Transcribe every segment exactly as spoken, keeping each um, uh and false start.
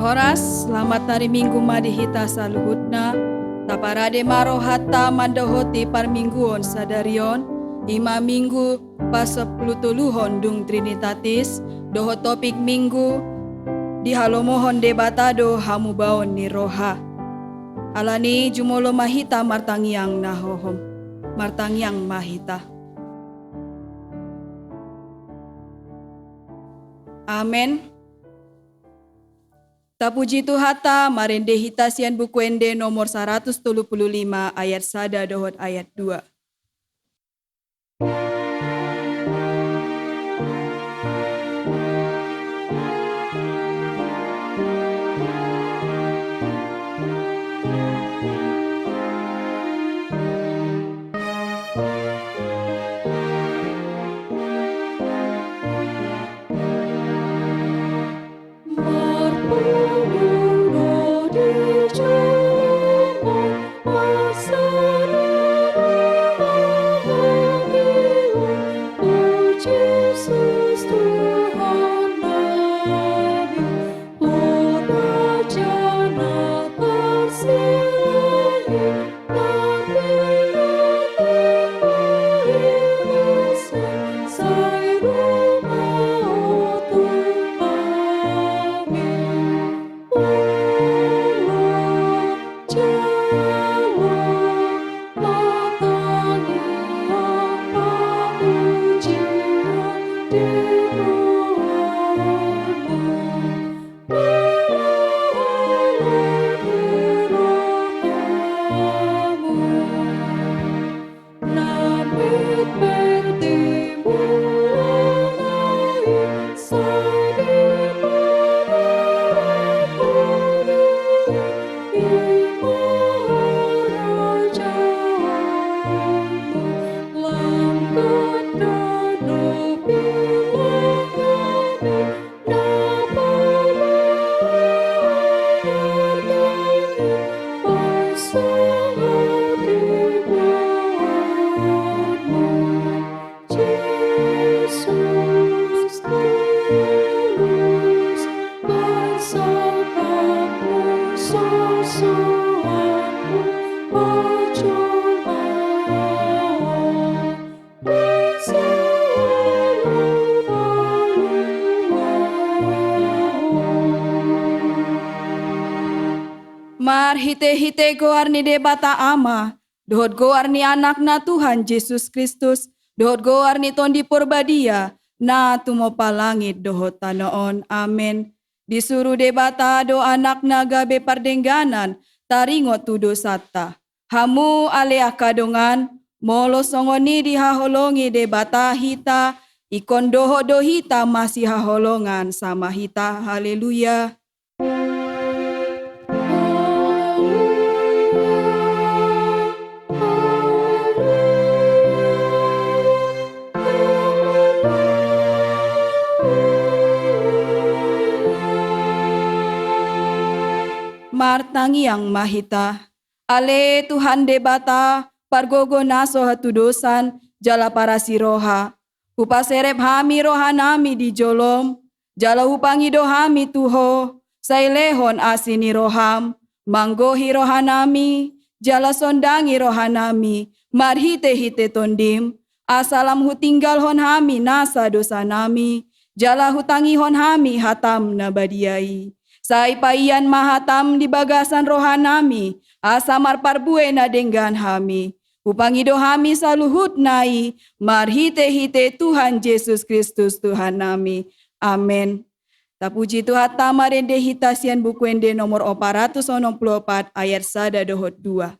Horas, selamat hari Minggu ma di hita saluhutna. Taparade ma rohanta mandohoti parmingguon sadari on, i ma Minggu pasampulutoluhon dung Trinitatis, dohot topik Minggu, dihalomohon Debata do hamubaon ni roha. Alani jumolo ma hita martangiang na hohom. Martangiang ma hita. Amen. Tapuji Tuhanta, marende hita sian Buku Ende nomor saratus tolu pulu lima ayat sada dohot ayat dua. Marhitehite goar ni Debata Ama, dohot goar ni Anakna Tuhan Jesus Kristus, dohot goar ni Tondi Porbadia, na tumompa langit dohot tano on. Amen. Disuru Debata do Anakna gabe pardengganan taringot tu dosanta. Hamu ale angka dongan, molo songon i dihaholongi Debata hita, ingkon dohot do hita masihaholongan sama hita. Haleluya. Martangiang ma hita. Ale Tuhan Debata, pargogo na so hatudosan, jala parasi roha. Hupaserep hami rohanami di jolom, jala hupangido hami tu Ho, sai lehon asi ni roham, manggohi rohanami, jala sondangi rohanami, marhitehite Tondim, asa lam hutinggalhon hami nasa dosanami, jala hutangihon hami hatam na badia i. Sai paian ma hatam di bagasan rohanami, asa marparbue na denggan hami. Hupangido hami saluhutna i, marhitehite Tuhan Jesus Kristus Tuhannami. Amen. Tapuji Tuhanta, marende hita sian Buku Ende nomor opat ratus onom pulu opat ayat sada dohot dua.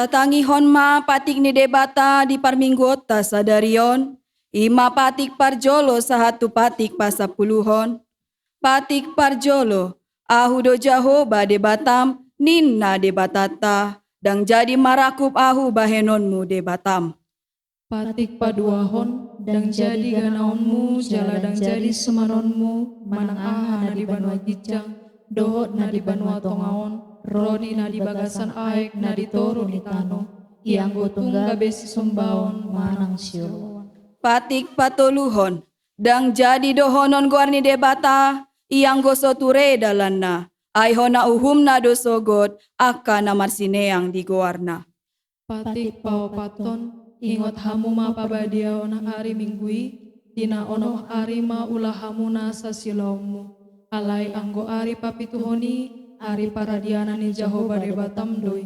Tatangihon ma patik ni Debata di parmingguonta sadari on, i ma patik parjolo sahat tu patik pasampuluhon. Patik parjolo, Ahu do Jahowa Debatam, ninna Debatanta, ndang jadi marakup Ahu bahenonmu Debatam. Patik paduahon, ndang jadi ganaonmu jala ndang jadi sumanonmu manang aha na di banua ginjang dohot na di banua tonga on, ro di na di bagasan aek na di toru ni tano, ianggo tung gabe sisombaon manang sioloan. Patik patoluhon, ndang jadi dohonon goar ni Debata ianggo so ture dalanna, ai hona uhumna do sogot angka na marsineang di goarna. Patik paopathon, ingot hamu ma pabadiaon ari Minggu i, di na onom ari ma ulahamuna sasiulaonmu. Alai anggo ari papituhon i, ari paradianan ni Jahowa Debatam do i.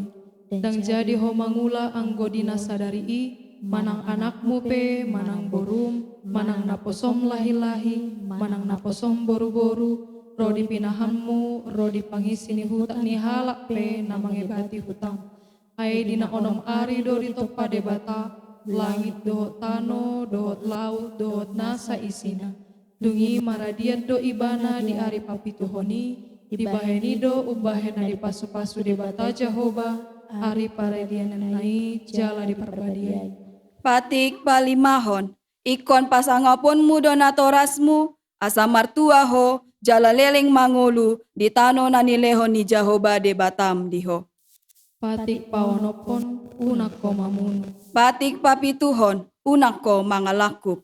Ndang jadi ho mangula anggo di na sadari i, manang anakmu pe, manang borum, manang naposom lahilahi, manang naposom boruboru, ro di pinahanmu, ro di pangisi ni huta ni halak pe na mangebati hutam. Ai di na onom ari do ditompa Debata langit dohot tano dohot laut dohot nasa isina. Dung i maradian do ibana di ari papituhon i, dibahen i do umbahen na dipasupasu Debata Jahowa ari paradiananna i jala diparbadiai. Patik palimahon, ingkon pasangaponmu do natorasmu, asa martua ho jala leleng mangolu di tano na nilehon ni Jahowa Debatam di ho. Patik paonomhon, unang ho mamunu. Patik papituhon, unang ho mangalangkup.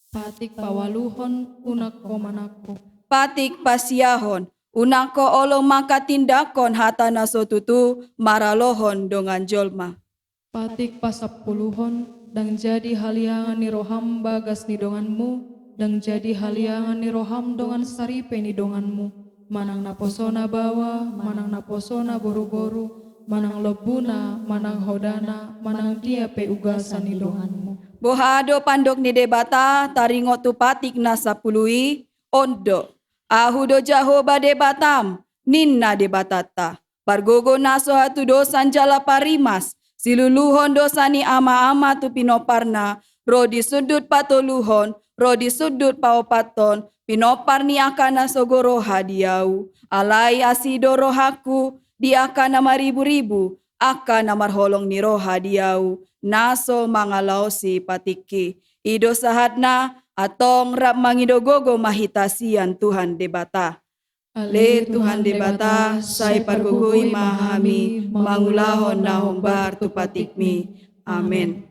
Patik paualuhon, unang ho manangkup. Patik pasiahon, unang ho olo manghatindanghon hata na so tutu maralohon dongan jolma. Patik pasampuluhon, ndang jadi haliangan ni roham bagas ni donganmu, ndang jadi haliangan ni roham dongan saripe ni donganmu, manang naposona baoa, manang naposona boruboru, manang lombuna, manang hodana, manang dia pe ugasan ni donganmu. Boha do pandok ni Debata taringot tu patik na sampulu i? On do, Ahu do Jahowa Debatam, ninna Debatanta, pargogo na so hatudosan jala parimas, siluluhon dosa ni amaama tu pinomparna, ro di sundut patoluhon, ro di sundut paopathon, pinompar ni angka na sogo roha di Ahu. Alai asi do rohangku di angka na mariburibu, angka na marholong ni roha di Ahu, na so mangalaosi patikki. I do sahatna. Antong rap mangido gogo ma hita sian Tuhan Debata. Ale Tuhan Debata, sai pargogoi ma hami mangulahon na hombar tu patikmi. Amen.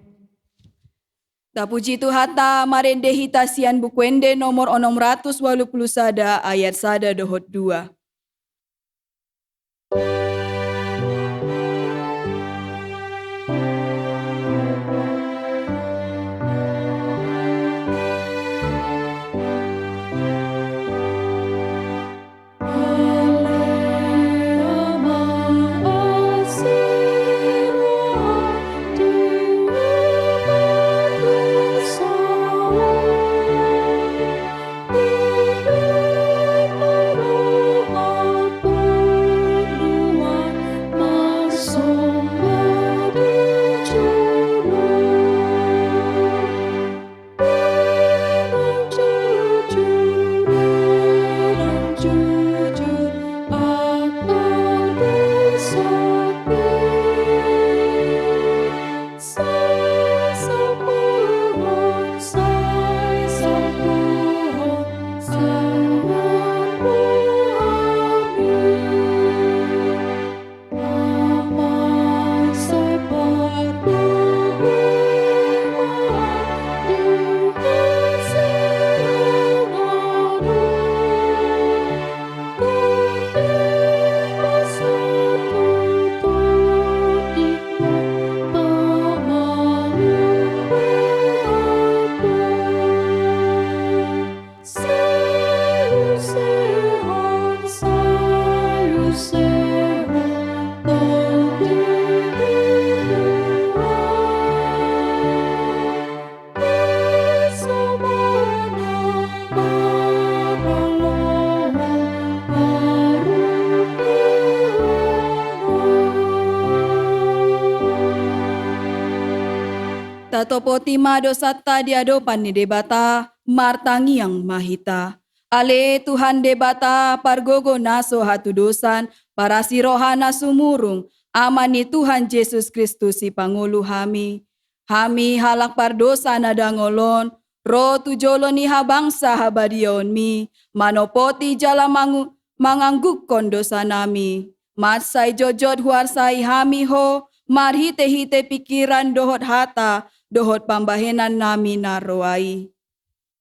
Tapuji Tuhanta, marende hita sian Buku Ende nomor onom ratus ualu pulu sada, ayat sada dohot dua. Tatopoti ma dosanta di adopan ni Debata, martangiang ma hita. Ale Tuhan Debata, pargogo na so hatudosan, parasi roha na sumurung, Ama ni Tuhan Jesus Kristus sipangolu hami. Hami halak pardosa na dangol on, ro tu jolo ni habangsa habadiaonmi, manopoti jala mangu-, manganggukkon dosanami. Mansai jotjot huarsai hami ho, marhitehite pingkiran dohot hata, dohot pambahenannami na roa i.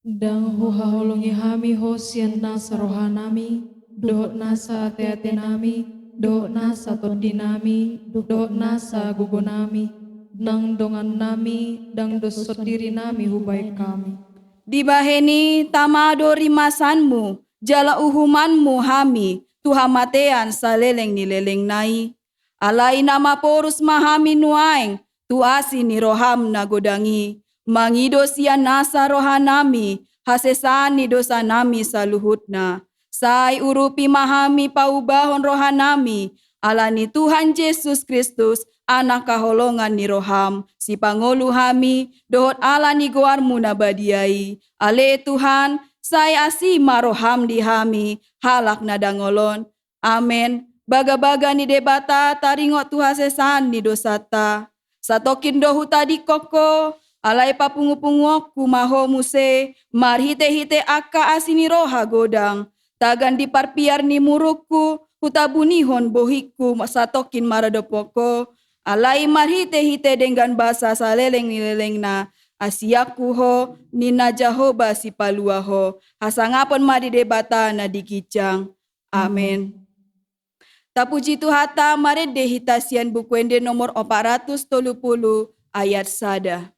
Ndang huhaholongi hami ho sian nasa rohanami, dohot nasa ateatenami, dohot nasa tondinami, dohot nasa gogonami, ndang dongannami, ndang doshon dirinami hubahen hami. Dibahen i tama do rimasanmu, jala uhumanmu hami, tu hamatean saleleng ni lelengna i. Alai na maporus ma hami nuaeng, tu asi ni roham na godang i, mangido sian nasa rohanami, hasesaan ni dosanami saluhutna. Sai urupi ma hami paubahon rohanami, ala ni Tuhan Jesus Kristus, Anak haholongan ni roham, sipangolu hami, dohot ala ni goarmu na badia i. Ale Tuhan, sai asi ma roham di hami, halak na dangol on. Amen. Bagabaga ni Debata taringot tu hasesaan ni dosanta. Satongkin do hutadingkon ho, alai papungupunguonku ma ho muse, marhitehite angka asi ni roha godang. Tagan di parpiar ni murukku, hutabunihon bohingku satongkin maradophon ho, alai marhitehite denggan basa saleleng ni lelengna, asianku ho, ninna Jahowa Sipalua ho, hasangapon ma di Debata na di ginjang. Amen. Tapuji Tuhanta, marende hita sian Buku Ende nomor opat ratus tolu pulu ayat sada.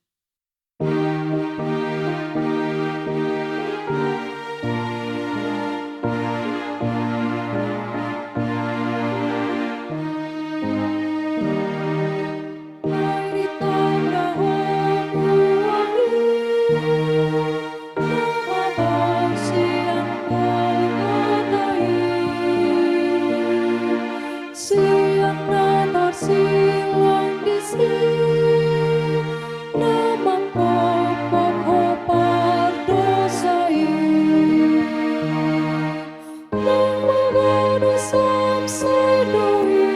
Sian na tarsilang disi, na mangkophop ho pardosa i. Nang baga dosam sai do i,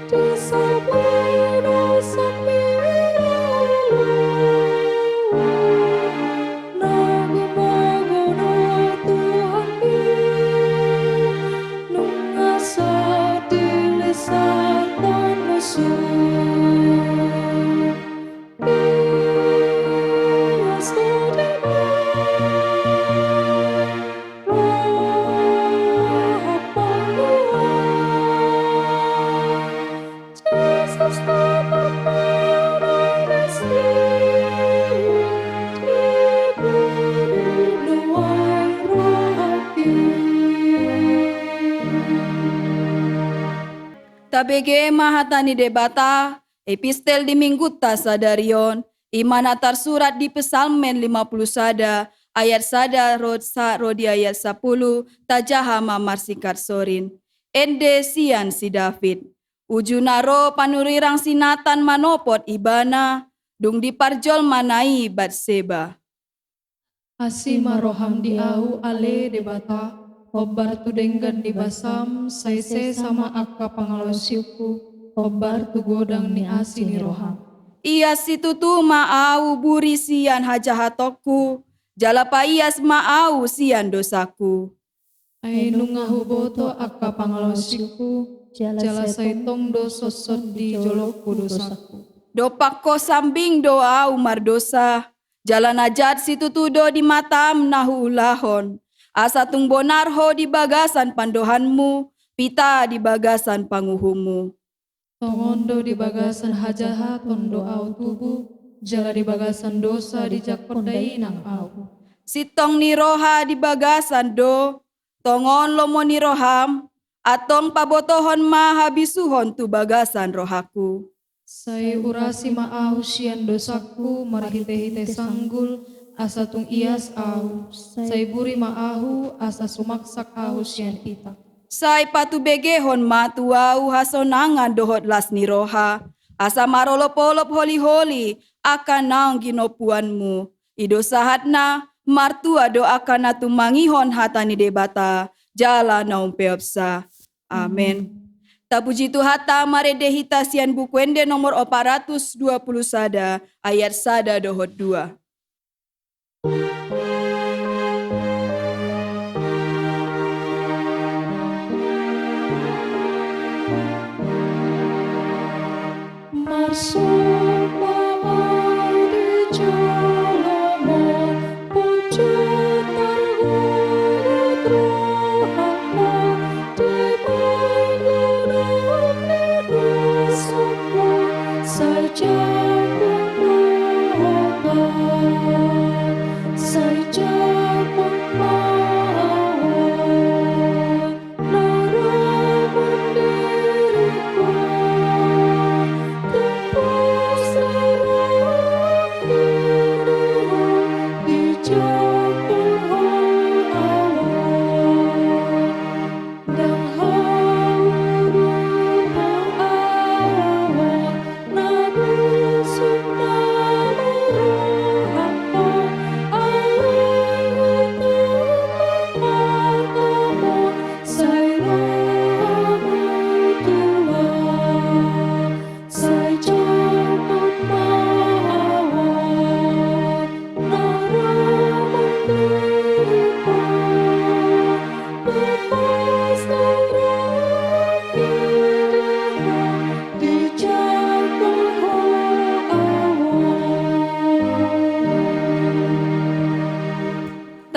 disapuli dosam i. Na gumogo do Tuhan i, nunga so dilehon musu. Ia so deba roha panguan. Tabege ma hata ni Debata, epistel di Minggunta sadari on, i ma na tarsurat di Psalmen lima pulu sada, ayat sada ro sa-, ro di ayat sapulu, tajaha ma marsingkat sorin. Ende sian si David. Uju na ro panurirang si Natan manopot ibana, dung diparjolmana i Batseba. Asi ma roham di ahu, ale Debata, hombar tu denggan ni basam, sai sesa ma angka pangalaosionku, hombar tu godang ni asi ni roham. Ias situtu ma ahu buri sian hajahatonku, jala paias ma ahu sian dosaku. Ai nunga huboto angka pangalaosionku, jala sai tong do songon di jolongku dosaku. Dompak ho sambing do ahu mardosa, jala na jat situtu do di matam na huulahon. Asa tung bonar ho di bagasan pandohanmu, pita di bagasan panguhummu. Tongon do di bagasan hajahaton do ahu tubu, jala di bagasan dosa dijangkon dainang ahu. Sintong ni roha di bagasan do, tongon lomo ni roham, antong pabotohon ma habisuhon tu bagasan rohangku. Sai urasi ma ahu sian dosaku marhitehite sanggul, asa tung ias ahu, sai buri ma ahu, asa sumaksak ahu sian hita. Sai patubegehon ma tu ahu hasonangan dohot las ni roha, asa marolopolop holiholi angka naung ginompuanmu. I do sahatna, martua do angka na tumangihon hata ni Debata jala na umpeopsa. Amen. Tapuji Tuhanta, marende hita sian Buku Ende nomor opat ratus dua puluh sada, ayat sada dohot dua.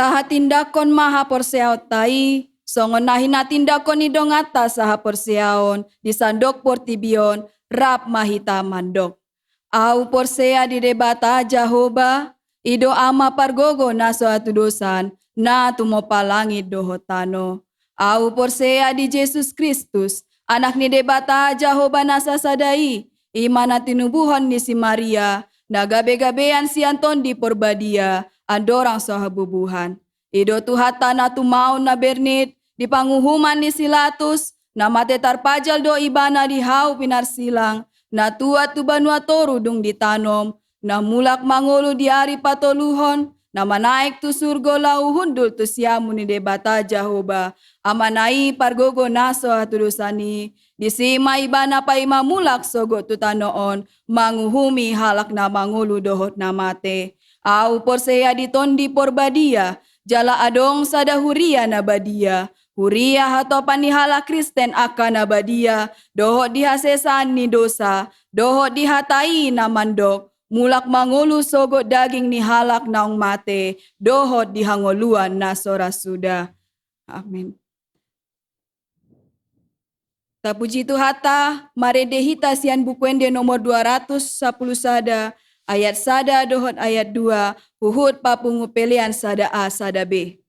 Tahatindangkon ma haporseaonta i, songon na hinatindangkon ni donganta sahaporseaon di sandok portibi on, rap ma hita mandok. Ahu porsea di Debata Jahowa, i do Ama pargogo na so hatudosan, na tumompa langit dohot tano. Ahu porsea di Jesus Kristus, Anak ni Debata Jahowa na sasada i, i ma na tinubuhon ni si Maria, na gabegabean sian Tondi Porbadia, andorang so habubuhan. I do Tuhanta na tumaon na bernit, di panguhuman ni si Latus, na mate tarpajal do ibana di hau pinarsilang, na tuat tu banua toru dung ditanom, na mulak mangolu di ari patoluhon, na manaek tu surgo laho hundul tu siamun ni Debata Jahowa, Amana i pargogo na so hatudosan i, disi ma ibana paima mulak sogot tu tano on, manguhumi halak na mangolu dohot na mate. Ahu porsea di Tondi Porbadia, jala adong sada huria na badia, huria hatopan ni halak Kristen angka na badia, dohot di hasesaan ni dosa, dohot di hata i na mandok, mulak mangolu sogot daging ni halak naung mate, dohot di hangoluan na so ra suda. Amen. Tapuji Tuhanta, marende hita sian Buku Ende nomor dua ratus sapuluh sada, ayat sada dohot ayat dua, huhut papungu pelean sada A sada B.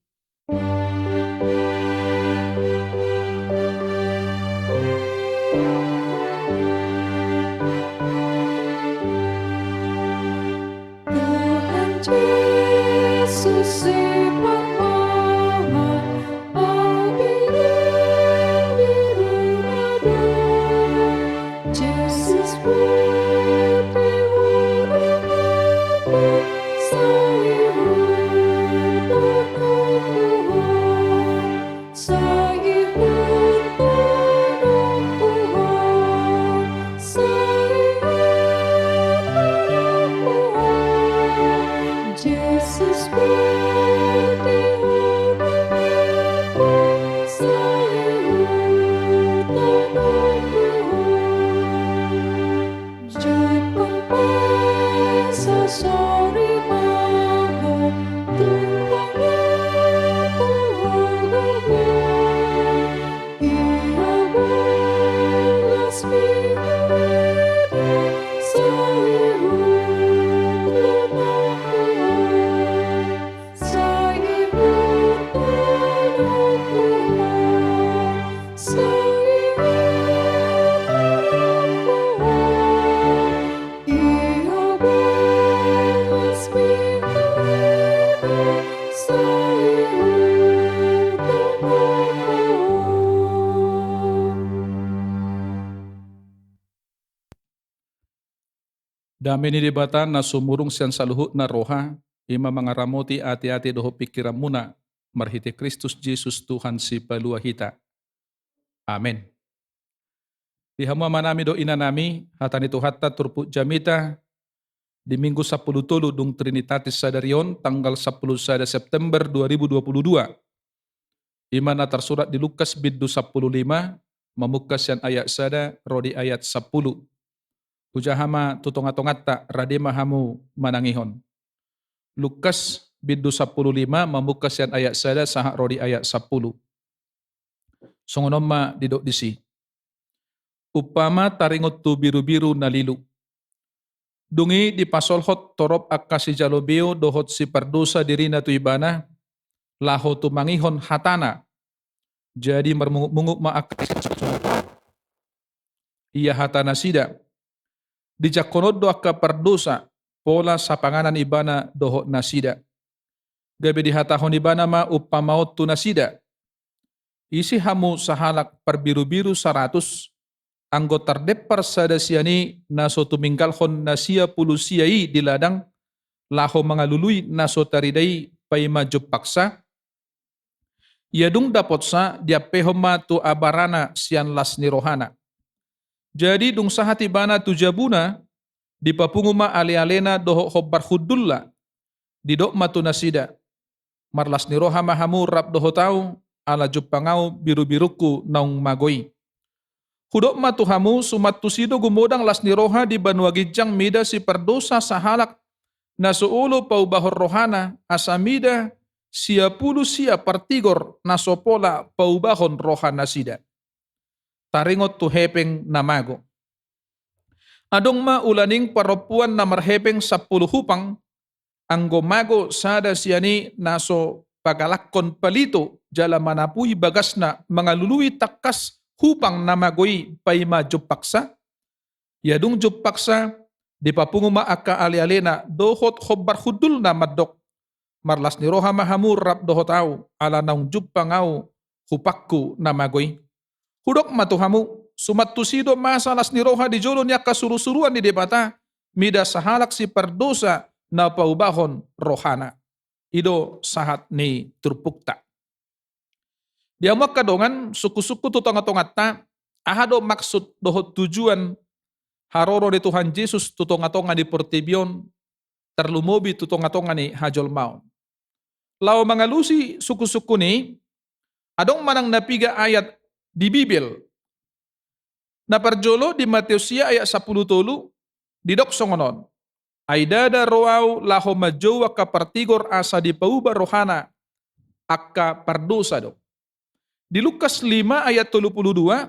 Tuhan Jesus, sifat Tuhan, pemilih di rumah doa. Jesus, putih orang apa, saya untuk Tuhan. Dame ni Debata na sumurung sian saluhutna roha, i ma mangaramoti ateate dohot pingkiranmuna, marhite Kristus Jesus Tuhan Sipalua hita. Amen. Di hamu amanami dohot inanami, hata ni Tuhanta turpuk jamita di Minggu sampulu tolu dung Trinitatis sadari on, tanggal sampulu sada September dua ribu dua puluh dua. I ma na tarsurat di Lukas bindu sampulu lima, mamungka sian ayat sada ro di ayat sampulu. Hujaha ma tu tongatonganta, rade ma hamu manangihon. Lukas bindu sampulu lima, mamungka sian ayat sada sahat ro di ayat sampulu. Songon on ma didok disi. Umpama taringot tu birubiru na lilu. Dung i dipasolhot torop angka sijalo beo dohot sipardosa dirina tu ibana, laho tumangihon hatana. Jadi marmungutmungut ma angka sijalo beo. Ia hatanasida. Dijangkon on do angka pardosa, pola sapanganan ibana dohot nasida. Gabe dihatahon ibana ma umpama on tu nasida. Ise hamu sahalak parbirubiru saratus, anggo tardempar sada sian i na so tuminggalhon na sia pulu sia i di ladang, laho mangalului na so tarida i paima jumpangsa? Ia dung dapotsa diampehon ma tu abarana sian las ni rohana. Jadi dung sahat ibana tu jabuna, dipapungu ma alealena dohot hombar hundulna. Didok ma tu nasida, marlas ni roha ma hamu rap dohot ahu, ala jumpang ahu birubirungku naung mago i. Hudok ma tu hamu, suman tusi do gumodang las ni roha di banua ginjang mida sipardosa sahalak na so olo paubahon rohana, asa mida sia pulu sia partigor na so pola paubahon rohanasida. Taringot tu hepeng na mago. Adong ma ulaning parompuan na marhepeng sampulu hupang, anggo mago sada sian i na so pagalakkon palito jala manapuhi bagasna mangalului tangkas hupang na mago i paima jumpangsa? Ia dung jumpangsa, dipapungu ma angka alealena dohot hombar hundulna mandok, marlas ni roha ma hamu rap dohot ahu, ala naung jumpang ahu hupangku na mago i. Hudok ma tu hamu, suman tusi do masa las ni roha di jolo ni angka surusuruan ni Debata, mida sahalak sipardosa na paubahon rohana. I do sahat ni turpukta. Di hamu angka dongan, sungkunsungkun tu tongatonganta, aha do maksud dohot tujuan haroro ni Tuhan Jesus tu tongatonga ni portibi on, tarlumobi tu tongatonga ni hajolmaon? Laho mangalusi sungkunsungkun i, adong manang na piga ayat di Bibel. Na parjolo di Mateus sia ayat sampulu tolu, didok songon on. Ai ndada ro ahu laho manjou angka partigor asa dipauba rohana, angka pardosa do. Di Lukas lima ayat tolu pulu dua,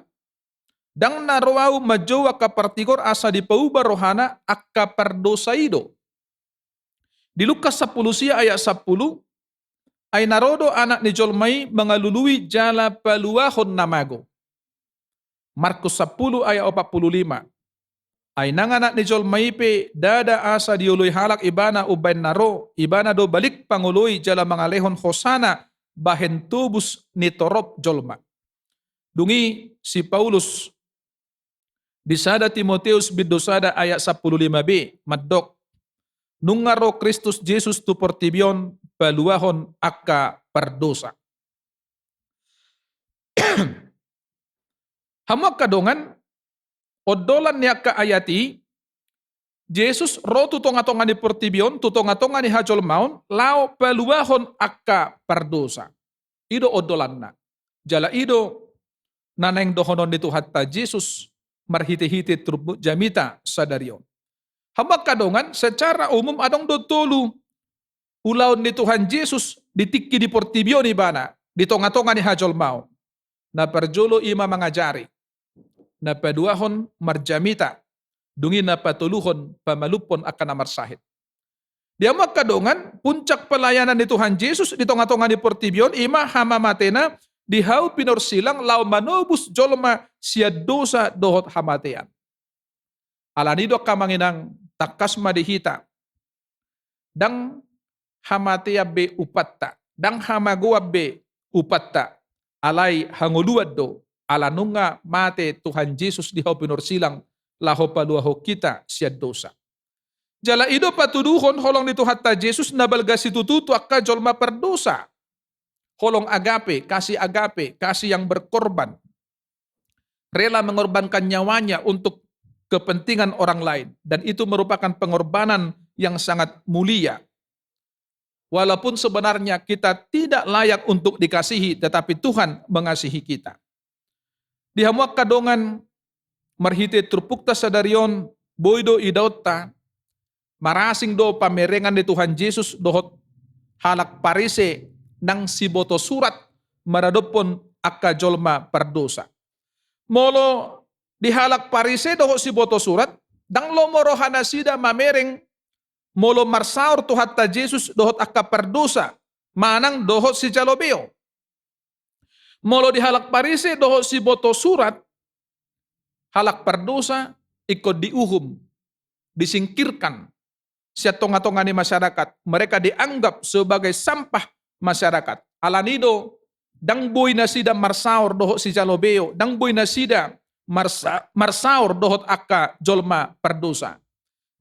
ndang na ro ahu manjou angka partigor asa dipauba rohana, angka pardosa i do. Di Lukas sampulu sia ayat sampulu, ai na ro do Anak ni jolma i mangalului jala paluahon na mago. Markus sampulu ayat opat pulu lima. Ai nang Anak ni jolma i pe ndada asa dioloi halak ibana umbaen na ro, ibana do balik pangoloi jala mangalehon hosana bahen tobus ni torop jolma. Dung i si Paulus di sada Timoteus bindu sada ayat sampulu lima b mandok, nunga ro Kristus Jesus tu portibi on paluahon angka pardosa. Hamu angka dongan, ondolan ni angka ayat i, Jesus ro tu tongatonga ni portibi on, tu tongatonga ni hajolmaon, laho paluahon angka pardosa. I do ondolanna. Jala i do na naeng dohonon ni Tuhanta Jesus marhitehite turpuk jamita sadari on. Hamu angka dongan, secara umum adong do tolu ulaon ni Tuhan Jesus di tingki di portibi on ibana, di tongatonga ni hajolmaon. Na parjolo i ma mangajari. Na paduahon marjamita. Dung i na patoluhon pamalumhon angka na marsahit. Di hamu angka dongan, puncak pelayanan ni Tuhan Jesus di tongatonga ni portibi on i ma hamamatena di hau pinorsilang laho manobus jolma sian dosa dohot hamatean. Alani i do angka amang inang, tangkas ma di hita. Ndang hamatean be umpanta, ndang hamagoan be umpanta, alai hangoluan do, ala nunga mate Tuhan Jesus di hau pinorsilang laho paluahon hita sian dosa. Jala i do patuduhon holong ni Tuhanta Jesus na balga situtu tu angka jolma pardosa. Holong agape, kasih agape, kasih yang berkorban. Rela mengorbankan nyawanya untuk kepentingan orang lain. Dan itu merupakan pengorbanan yang sangat mulia. Walaupun sebenarnya kita tidak layak untuk dikasihi, tetapi Tuhan mengasihi kita. Di hamu angka dongan, marhite turpukta sadari on, boi do idaonta, marasing do pamerengan ni Tuhan Jesus dohot halak Parise nang siboto surat maradophon angka jolma pardosa. Molo di halak Parise dohot siboto surat, ndang lomo roha nasida mamereng molo marsaor Tuhanta Jesus dohot angka pardosa, manang dohot sijalo beo. Molo di halak Parise dohot siboto surat, halak pardosa ingkon diuhum, disingkirkan sian tonga-tonga ni masyarakat. Mereka dianggap sebagai sampah masyarakat. Alani do, ndang boi nasida marsaor dohot sijalo beo, ndang boi nasida marsa-, marsaor dohot angka jolma pardosa.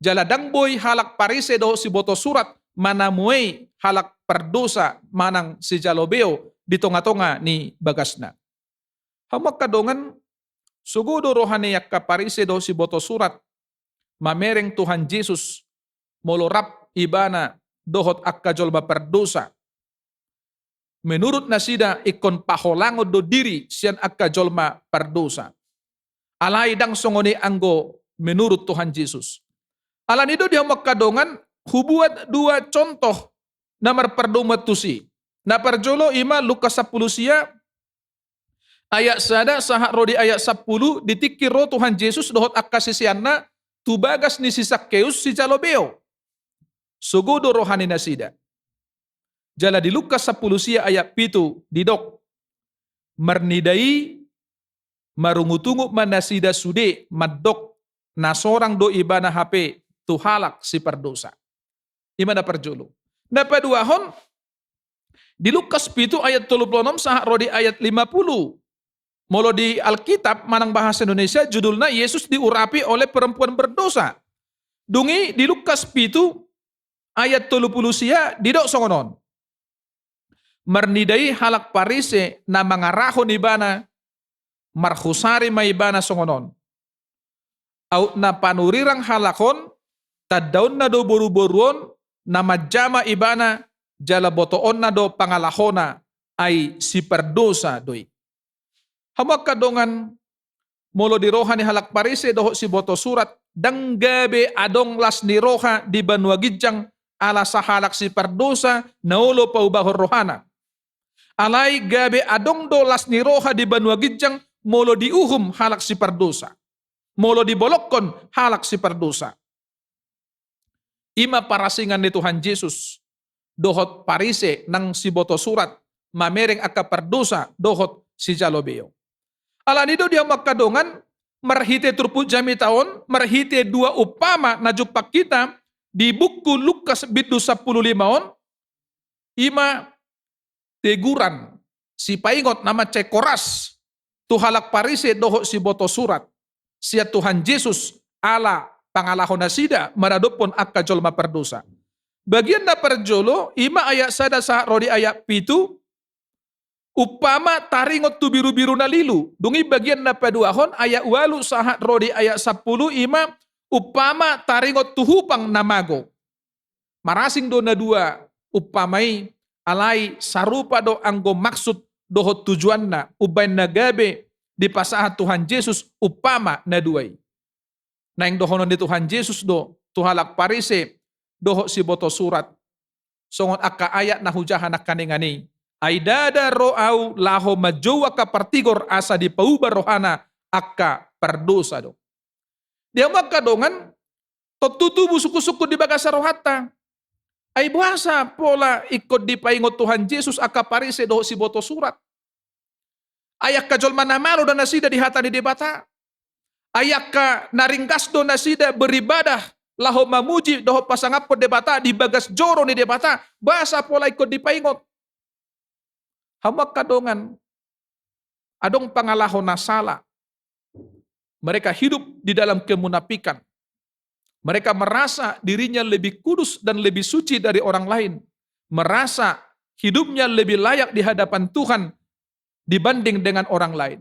Jala ndang boi halak Parise dohot siboto surat manamuei halak pardosa manang sijalo beo di tonga-tonga ni bagasna. Hamu angka dongan, sogo do roha ni angka Parise dohot siboto surat mamereng Tuhan Jesus molo rap ibana dohot angka jolma pardosa. Menurut nasida ingkon paholangon do diri sian angka jolma pardosa. Alai ndang songon i anggo menurut Tuhan Jesus. Alani do di hamu angka dongan, hubuat dua contoh na marpardomuan tusi. Na parjolo ima Lukas sampulu sia ayat sada sahat ro di ayat sampulu, di tingki ro Tuhan Jesus dohot angka siseanna tu bagas ni si Sakkeus sijalo beo. Sogo do roha ni nasida. Jala di Lukas sampulu sia ayat pitu didok, marnida i marungut-ungut ma nasida sude mandok na sorang do ibana hape tu halak sipardosa. Ima na parjolo. Na paduahon, di Lukas pitu ayat tolu pulu onom sahat ro di ayat lima pulu. Molo di Alkitab manang bahasa Indonesia judulna Yesus diurapi oleh perempuan berdosa. Dung i di Lukas pitu ayat tolu pulu sia didok songon on. Marnida i halak Parise na mangarahon ibana, marhusari ma ibana songon on. Aut na panurirang halak on, tandaonna do boru-boru on, na manjama ibana, jala botoonna do pangalahona, ai sipardosa do i. Hamu angka dongan, molo di roha ni halak Parise dohot siboto surat, ndang gabe adong las ni roha di banua ginjang ala sahalak sipardosa na olo paubahon rohana. Alai gabe adong do las ni roha di banua ginjang molo diuhum halak sipardosa. Molo dibolongkon halak sipardosa. Ima parasingan ni Tuhan Jesus dohot Parise nang siboto surat mamereng angka pardosa dohot sijalo beo. Alani do di hamu angka dongan, marhite turpuk jamita on, marhite dua umpama na jumpang hita di buku Lukas bindu sampulu lima on, ima teguran, sipaingot na mansai koras tu halak Parise dohot siboto surat sian Tuhan Jesus ala pangalaho nasida maradophon angka jolma pardosa. Bagian na parjolo, ima ayat sada sahat ro di ayat pitu, umpama taringot tu birubiru na lilu. Dung i bagian na paduahon ayat ualu sahat ro di ayat sampulu, ima umpama taringot tu hupang na mago. Marasing do na dua umpama i, alai sarupa do anggo maksud dohot tujuanna umbaen na gabe dipasahat Tuhan Jesus umpama na dua i. Naeng dohonon ni Tuhan Jesus do tu halak Parise dohot siboto surat, songon angka ayat na hujaha nangkaningan i, ai ndada ro Ahu laho manjou angka partigor asa dipauba rohana angka pardosa do. Di hamu angka dongan, tontu tubu sungkun-sungkun di bagasan rohanta. Ai boasa pola ingkon dipaingot Tuhan Jesus angka Parise dohot siboto surat? Ai angka jolma na malo do nasida di hata ni Debata. Ai angka na ringgas do nasida beribadah laho mamuji dohot pasangaphon Debata di bagas joro ni Debata. Boasa pola ingkon dipaingot? Hamu angka dongan, adong pangalaho na sala. Mereka hidup di dalam kemunafikan. Mereka merasa dirinya lebih kudus dan lebih suci dari orang lain, merasa hidupnya lebih layak di hadapan Tuhan dibanding dengan orang lain.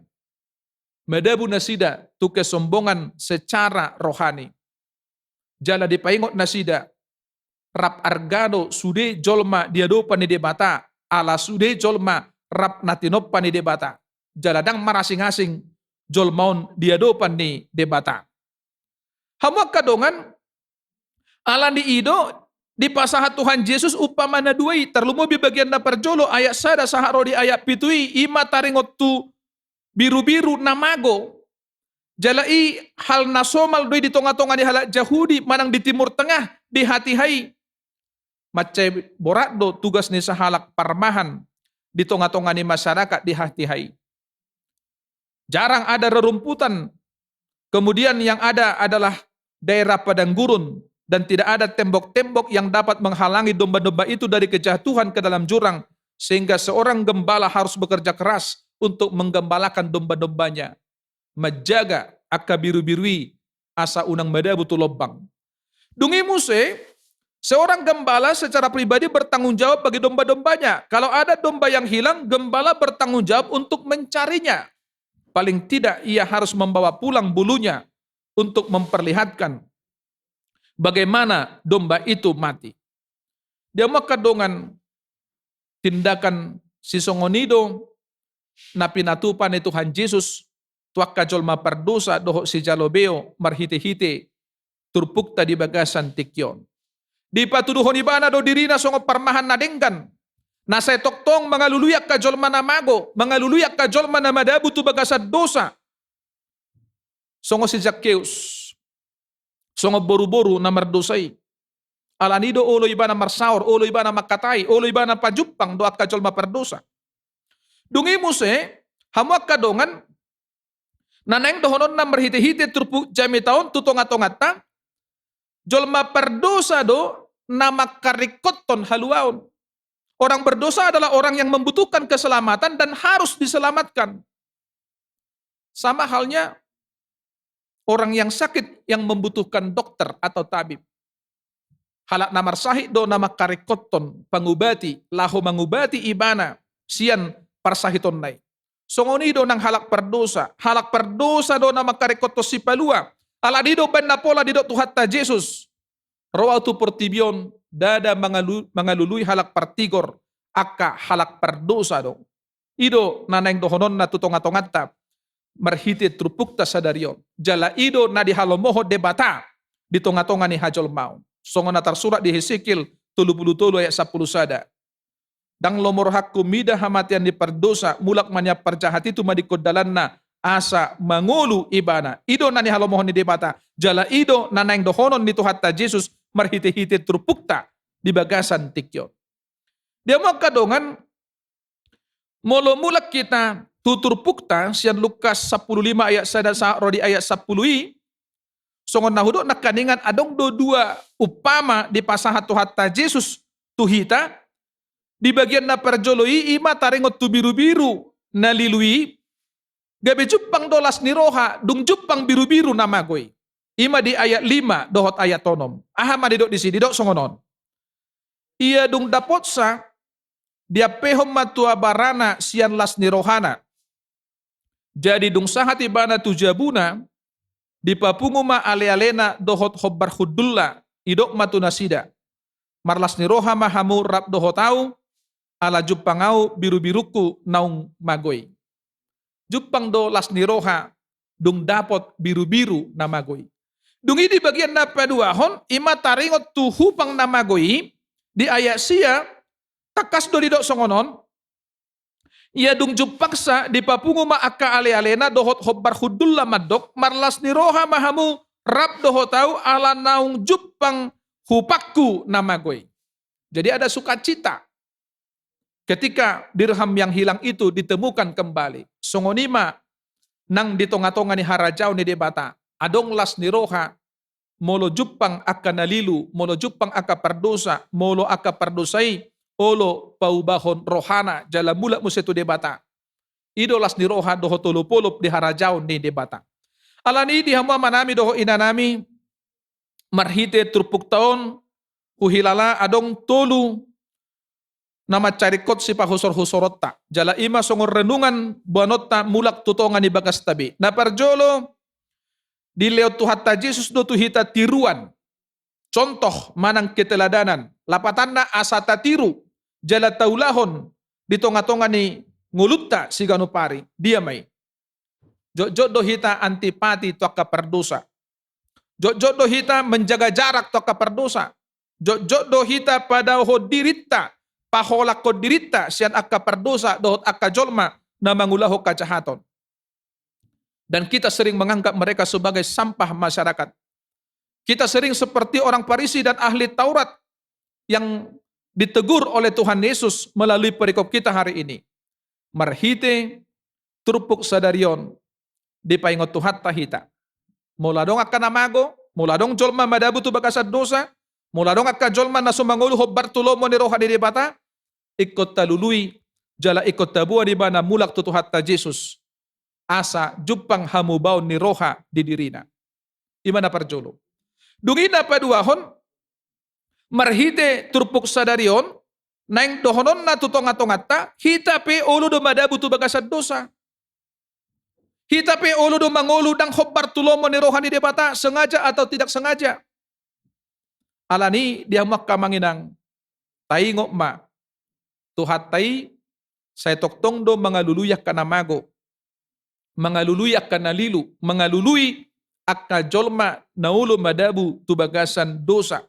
Madabu nasida tu kesombongan secara rohani. Jala dipaingot nasida, rap arga do sude jolma di adopan ni Debata, ala sude jolma rap na tinompa ni Debata. Jala ndang marasing-asing jolma on di adopan ni Debata. Hamu angka dongan, ala ni i do dipasahat Tuhan Jesus umpama na dua i, tarlumobi bagian na parjolo ayat sada sahat ro di ayat pitu i, i ma taringot tu birubiru na mago. Jala i hal na somal do i di tongatonga ni halak Jahudi manang di Timur Tengah di hatiha i. Mansai borat do tugas ni sahalak parmahan di tongatonga ni masyarakat di hatiha i. Jarang ada rerumputan. Kemudian yang ada adalah daerah padang gurun dan tidak ada tembok-tembok yang dapat menghalangi domba-domba itu dari kejatuhan ke dalam jurang, sehingga seorang gembala harus bekerja keras untuk menggembalakan domba-dombanya, menjaga angka birubiru i asa unang madabu tu lombang. Dung i muse, seorang gembala secara pribadi bertanggung jawab bagi domba-dombanya. Kalau ada domba yang hilang, gembala bertanggung jawab untuk mencarinya. Paling tidak ia harus membawa pulang bulunya untuk memperlihatkan bagaimana domba itu mati. Di hamu angka dongan, tindakan sisongon i do na pinatupa ni Tuhan Jesus tu angka jolma pardosa dohot sijalo beo marhitehite turpukta di bagasan tingki on. Dipatuduhon ibana do dirina songon parmahan na denggan, na sai tongtong mangalului angka jolma na mago, mangalului angka jolma na madabu tu bagasan dosa. Songon si Zakkeus, songon boruboru na mardosa i. Ala ni i do olo ibana marsaor, olo ibana mangkatai, olo ibana pajumpang do angka jolma pardosa. Dung i muse, hamu angka dongan, na naeng dohononna marhitehite turpuk jamita on tu tongatonganta, jolma pardosa do na mangkaringkothon haluaon. Orang berdosa adalah orang yang membutuhkan keselamatan dan harus diselamatkan. Sama halnya orang yang sakit yang membutuhkan dokter atau tabib. Halak na marsahit do na mangkaringkothon pangubati, laho mangubati ibana sian parsahitonna i. Songon i do nang halak pardosa, halak pardosa do na mangkaringkothon sipalua. Ala ni i do umbaen na pola didok Tuhanta Jesus, ro Ahu tu portibi on ndada mangalu-, mangalului halak partigor, angka halak pardosa do. I do na naeng dohononna tu tongatonganta marhite turpukta sadari on. Jala i do na dihalomohon Debata di tongatonga ni hajolmaon. Songon na tarsurat di Hesekiel tolu pulu tolu ayat sampulu sada. Ndang lomo rohangku mida hamatean ni pardosa, mulak ma nian parjahat i tumadingkon dalanna, asa mangolu ibana. I do na nihalomohon ni Debata, jala i do na naeng dohonon ni Tuhanta Jesus marhitehite turpukta di bagasan tingki on. Di hamu angka dongan, molo mulak hita tu turpukta sian Lukas sampulu lima ayat sada sahat ro di ayat sampulu i, songon na hudok nangkaningan, adong do dua umpama dipasahat Tuhanta Jesus tu hita. Di bagian na parjolo i, i ma taringot tu birubiru na lilu i, gabe jumpang do las ni roha dung jumpang birubiru na mago i. I ma di ayat lima dohot ayat onom. Aha ma didok disi? Didok songon on. Ia dung dapotsa, diampehon ma tu abarana sian las ni rohana. Jadi dung sahat ibana tu jabuna, dipapungu ma alealena dohot hombar hundulna, didok ma tu nasida: Marlas ni roha ma hamu rap dohot ahu, ala jumpang ahu birubirungku naung mago i. Jumpang do las ni roha dung dapot birubiru na mago i. Dung i di bagian na paduahon, i ma taringot tu hupang na mago i, di ayat sia, tangkas do didok songon on: Ia dung jumpangsa, dipapungu ma angka alealena dohot hombar hundulna mandok: Marlas ni roha ma hamu rap dohot ahu, ala naung jumpang hupangku na mago i. Jadi ada sukacita ketika dirham yang hilang itu ditemukan kembali. Songon i ma nang di tongatonga ni harajaon ni Debata, adong las ni roha molo jumpang angka na lilu, molo jumpang angka pardosa, molo angka pardosa i olo paubahon rohana jala mulak muse tu Debata. I do las ni roha dohot olopolop di harajaon ni Debata. Ala ni i di hamu amanami dohot inanami, marhite turpukta on, huhilala adong tolu na mansai ringkot sipahusorhusoronta. Jala i ma songon renungan boanonta mulak tu tonga ni bagasta be. Na parjolo, dilehon Tuhanta Jesus do tu hita tiruan, contoh manang keteladanan, lapatanna asa tatiru jala taulahon di tongatonga ni ngolunta siganup ari. Dia ma i? Jotjot do hita antipati tu angka pardosa. Jotjot do hita menjaga jarak tu angka pardosa. Jotjot do hita padaohon dirinta, paholangkon dirinta sian angka pardosa dohot angka jolma na mangulahon hajahaton. Dan kita sering menganggap mereka sebagai sampah masyarakat. Kita sering seperti orang Farisi dan ahli Taurat yang ditegur oleh Tuhan Yesus melalui perikop kita hari ini. Marhite turpuk sadari on, dipaingot Tuhanta hita. Molo adong angka na mago, molo adong jolma madabu tu bagasan dosa, molo adong angka jolma na so mangolu hombar tu lomo ni roha ni Debata, ingkon talului jala ingkon taboan ibana mulak tu Tuhanta Jesus, asa jumpang hamubaon ni roha di dirina. I ma na parjolo. Dung i na paduahon, marhite turpuk sadari on, naeng dohononna tu tongatonganta, hita pe olo do madabu tu bagasan dosa. Hita pe olo do mangolu ndang hombar tu lomo ni roha ni Debata, sengaja atau tidak sengaja. Alani i di hamu angka amang inang, taingot ma, Tuhanta i sai tongtong do mangalului angka na mago, mangalului angka na lilu, mangalului angka jolma na olo madabu tu bagasan dosa.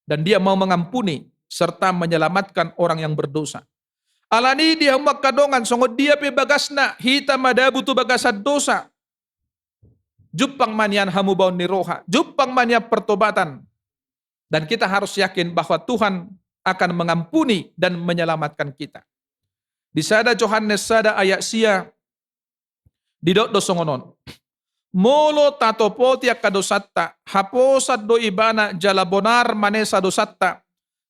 Dan Dia mau mengampuni serta menyelamatkan orang yang berdosa. Alani i di hamu angka dongan, songon dia pe bagasna hita madabu tu bagasan dosa, jumpang ma nian hamubaon ni roha, jumpang ma nian pertobatan. Dan kita harus yakin bahwa Tuhan akan mengampuni dan menyelamatkan kita. Di sada Johannes sada ayat sia, didok do songon on: Molo tatopoti angka dosanta, haposan do Ibana jala bonar manesa dosanta,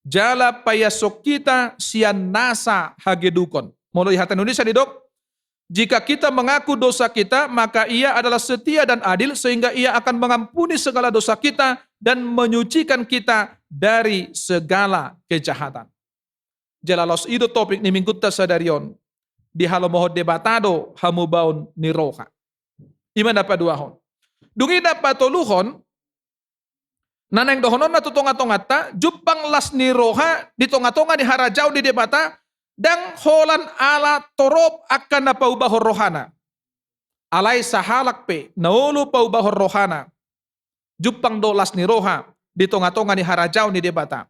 jala paiashon hita sian nasa hagedukon. Molo di hata Indonesia didok, jika kita mengaku dosa kita, maka Ia adalah setia dan adil sehingga Ia akan mengampuni segala dosa kita dan menyucikan kita dari segala kejahatan. Jala laos i do topik ni minggunta sadari on, dihalomohon Debata do hamubaon ni roha. I ma na paduahon. Dung i na patoluhon, na naeng dohononna tu tongatonganta, jumpang las ni roha di tongatonga ni harajaon ni Debata, ndang holan ala torop angka na paubahon rohana. Alai sahalak pe na olo paubahon rohana, jumpang do las ni roha di tongatonga ni harajaon ni Debata.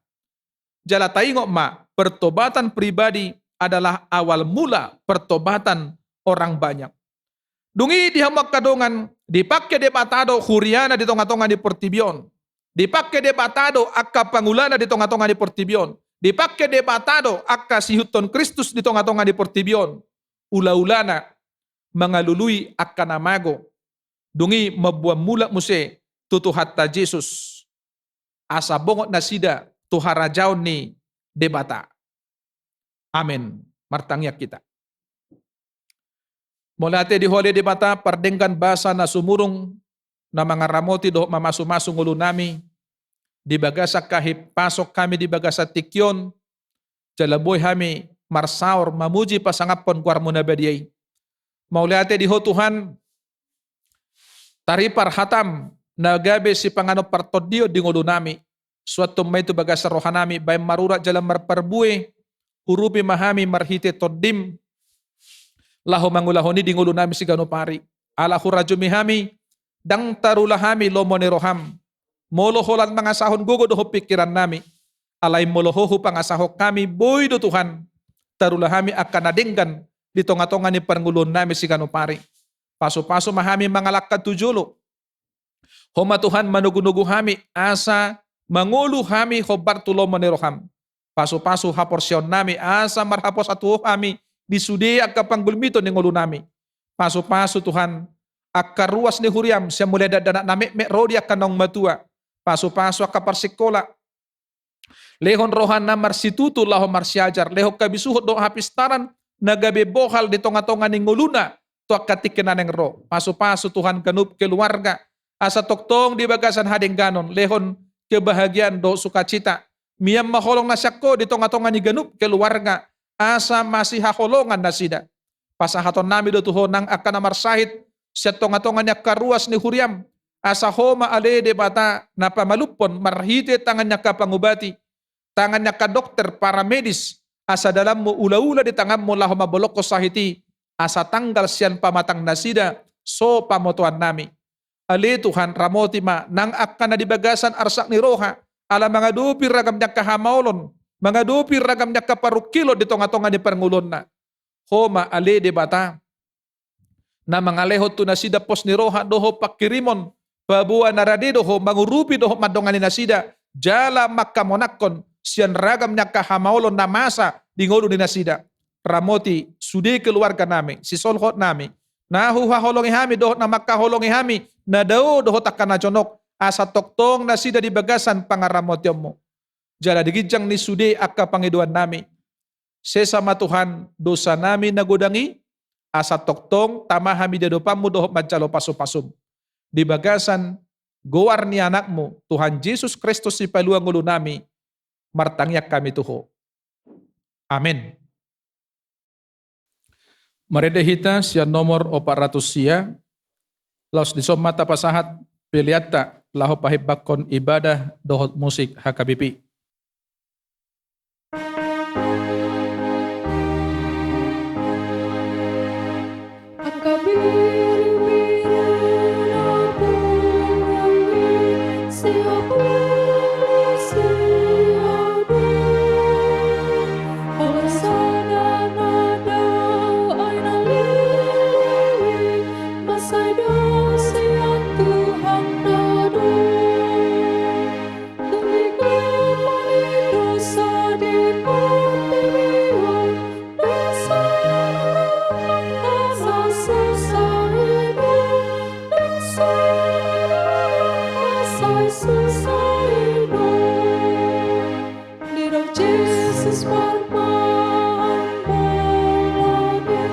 Jala taingot ma, pertobatan pribadi adalah awal mula pertobatan orang banyak. Dung i di hamu angka dongan, dipangke Debata do huriana di tongatonga ni portibi on. Dipangke Debata do angka pangulana di tongatonga ni portibi on. Dipangke Debata do angka siihuthon Kristus di tongatonga ni portibi on. Ulaulana mangalului angka na mago. Dung i mamboan mulak muse tu Tuhanta Jesus, asa bongot nasida tu harajaon ni Debata. Amen. Martangiang hita. Mauliate di Ho ale Debata, pardenggan basa na sumurung, na mangaramoti dohot mamasumasu ngolunami, di bagasan hahipason hami di bagasan tingki on, jala boi hami marsaor mamuji pasangaphon goarmu na badia i. Mauliate di Ho Tuhan, taripar hatam na gabe sipanganon partondion di ngolunami. Suanhon ma i tu bagasan rohanami, baen marurat jala marparbue, urupi ma hami marhite tondim, laho mangulahon i di ngolunami siganup ari. Ala hurajumi hami, ndang tarula hami lomo ni roham. Molo holan mangasahon gogo dohot pingkirannami, alai molo Ho hupangasahon hami, boi do Tuhan, tarula hami angka na denggan di tongatonga ni parngoluonnami siganup ari. Pasupasu ma hami mangalangka tu jolo. Ho ma Tuhan manogunogu hami asa mangolu hami hombar tu lomo ni roham. Pasupasu haporseaonnami asa marhaposan tu Ho hami di sude angka panggulmiton ni ngolunami. Pasupasu Tuhan angka ruas ni huriam sian mulai dakdanak na metmet ro di angka naung matua. Pasupasu angka parsingkola. Lehon roha na marsitutu laho marsiajar, lehon habisuhon dohot hapistaran na gabe bohal di tongatonga ni ngoluna tu angka tingki na naeng ro. Pasupasu Tuhan ganup keluarga, asa tongtong di bagasan hadengganon lehon kebahagiaan dohot sukacita. Mian ma holong na sian Ho di tongatonga ni ganup keluarga, asa masihaholongan nasida. Pasahatonnami do tu Ho nang angka na marsahit sian tongatonga ni angka ruas ni huriaM, asa Ho ma ale Debata na pamalumhon marhite tangan ni angka pangubati, tangan ni angka dokter, paramedis, asa dalanMu, ulaula di tanganMu laho mambolongkon sahit i, asa tanggal sian pamatang nasida, so pamotoannami. Ale Tuhan, ramoti ma nang angka na di bagasan arsak ni roha, ala mangadopi ragam ni angka hamaolon, mangadopi ragam ni angka parungkilon di tongatonga ni parngoluonna. Ho ma ale Debata na mangalehon tu nasida pos ni roha dohot pangkirimon, paboa na rade do Ho mangurupi dohot mandongani nasida, jala mangkamonangkon sian ragam ni angka hamaolon na masa di ngolu ni nasida. Ramoti sude keluarganami, sisolhotnami, na huhaholongi hami dohot na mangkaholongi hami, na dao dohot angka na jonok, asa tongtong nasida di bagasan pangaramotionMu. Jala di ginjang ni sude angka pangidoannami, sesa ma Tuhan dosanami na godang i, asa tongtong tama hami di adopanMu dohot manjalo pasupasuM. Di bagasan goar ni AnakMu, Tuhan Jesus Kristus, Sipalua ngolunami, martangiang hami tu Ho. Amen. Marende hita sian nomor opat ratus sia, laos dison ma tapasahat peleanta laho pahimbanghon ibadah dohot musik H K B P. Didok Jesus marmaham bolani,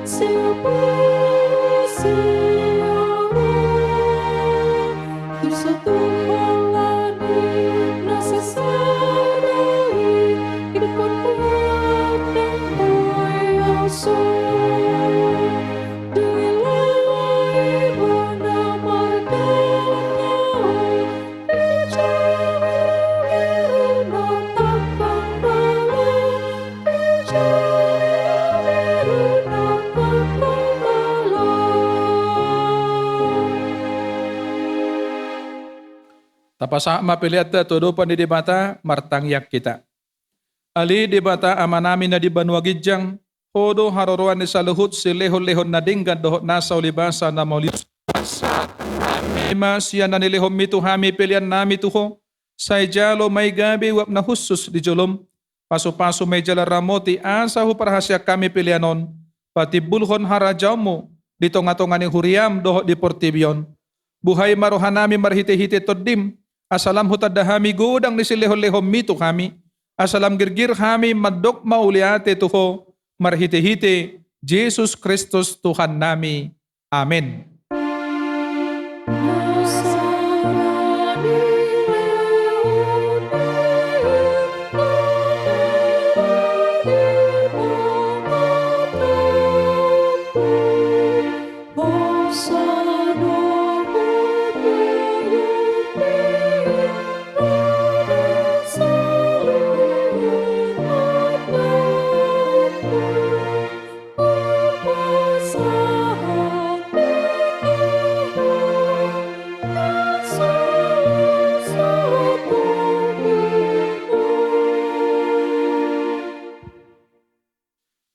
siapa siapa tu satu halani na sasada i, ingkon buat nang boi au so. Dilehon ibana mardalan na Tapasahat ma peleanta tu adopan ni Debata, martangiang hita. Ale Debata Amanami na di banua ginjang, Ho do haroroan ni saluhut silehonlehon na denggan dohot nasa ulibasa na mauliuson. Pasahat hami ma sian na nilehonMi tu hami peleannami tu Ho, sai jalo ma i gabe uap na hushus di joloM. Pasupasu ma i jala ramoti asa huparhaseang hami pelean on patimbulhon harajaonMu di tongatonga ni huriaM dohot di portibi on. Buhai ma rohanami marhitehite TondiM, asa lam hutanda hami godang ni silehonlehonMi tu hami, asa lam girgir hami mandok mauliate tu Ho, marhitehite Jesus Kristus Tuhannami. Amen.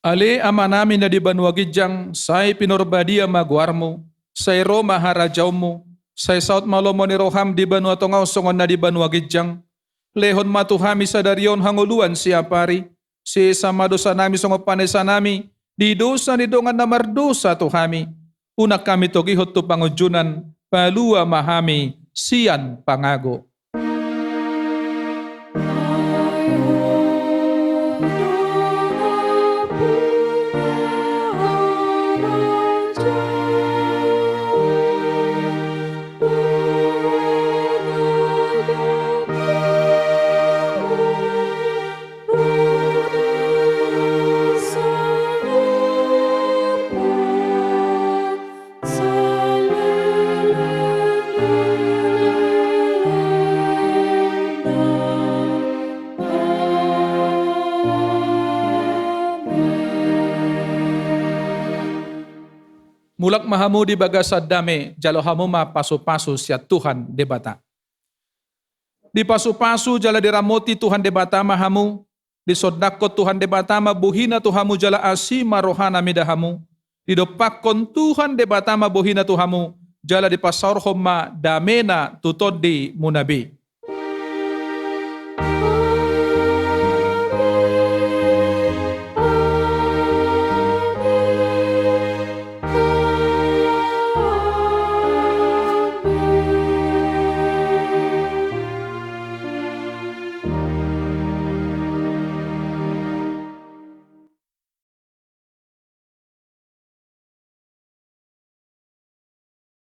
Ale Amanami na di banua ginjang, sai pinarbadia ma goarMu, sai ro ma harajaonMu, sai saut ma lomo ni rohaM di banua tonga on songon na di banua ginjang. Lehon ma tu hami sadari on hangoluan siapari, sesa ma dosanami songon panesanami di dosa ni dongan na mardosa tu hami. Unang hami togihon tu pangunjunan, palua ma hami sian pangago. Mulak ma hamu di bagasan dame, jalo hamu ma pasu-pasu sian Tuhan Debata. Dipasu-pasu jala diramoti Tuhan Debata ma hamu, disondangkon Tuhan Debata ma bohina tu hamu jala asi ma rohana mida hamu, didompakkon Tuhan Debata ma bohina tu hamu, jala dipasaorhon ma damena tu tondimuna be.